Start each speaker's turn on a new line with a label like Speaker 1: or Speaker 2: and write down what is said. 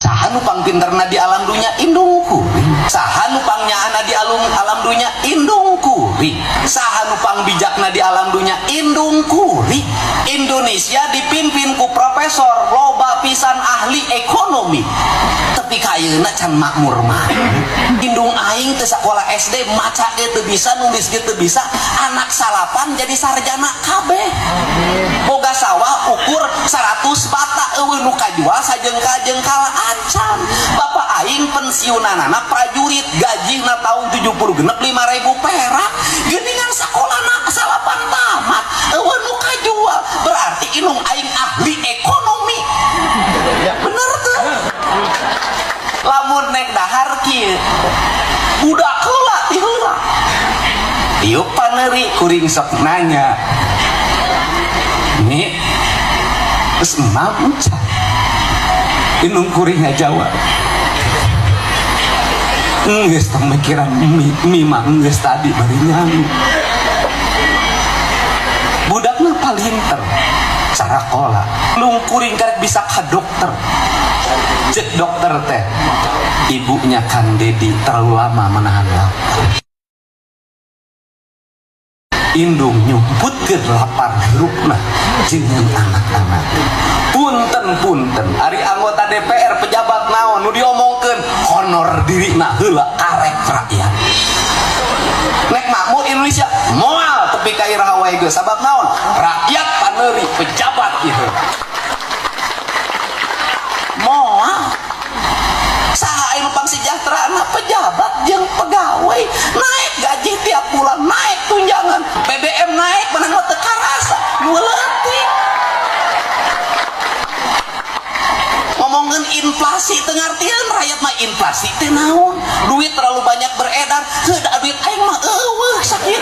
Speaker 1: Saha nu pangpinterna di alam dunya? Indung kuring. Saha nu pangnyaahna di alam dunya? Indung kuring. Saha nu pangbijakna di alam dunya? Indung kuring. Indonesia dipimpin ku profesor loba pisan ahli ekonomi, tapi kayeuna can makmur mah. Indung aing teu sakola SD, maca ge teu bisa, nulis ge teu bisa, anak salapan jadi sarjana kabeh. Boga sawah ukur 100 bata, euweuh nu kajual sajengkal-jengkal acan. Bapak aing pensiunanana prajurit, gajina tahun 76 5.000 perak, geuningan sakolana salapan tamat, euweuh nu kajual. Berarti indung aing ahli ekonomi, bener tuh. Lamun nek dahar kieu, budak heula ti heula diuk paneuri, kuring sok nanya, "Nih, geus emam encan?" Indung kuring ngajawab, "Geus, tong mikiran mie, mie mah geus tadi bari nyangu." Budakna palinter sarakola. Indung kuring karek bisa ka dokter, cek dokter teh, "Ibunya Kang Dedi terlalu lama menahan lapar." Indung nyumputkeun lapar hirupna jeung anak-anak. Punten-punten, ari anggota DPR, pejabat, naon nu diomongkeun? Honor dirina heula, karek rakyat. Nek makmur Indonesia moal tepi ka iraha wae geus, sabab naon? Rakyat paneuri, pejabat ieu moal. Saha anu pangsejahtera? Pejabat jeung pegawai. Naik gaji tiap bulan, naik tunjangan, BBM naik menang mah teu karasa, nu leutik. Ngomongin inflasi teu ngartieun rakyat mah, inflasi teh naon? Duit terlalu banyak beredar. Heuh, da duit aing mah euweuh sakieu.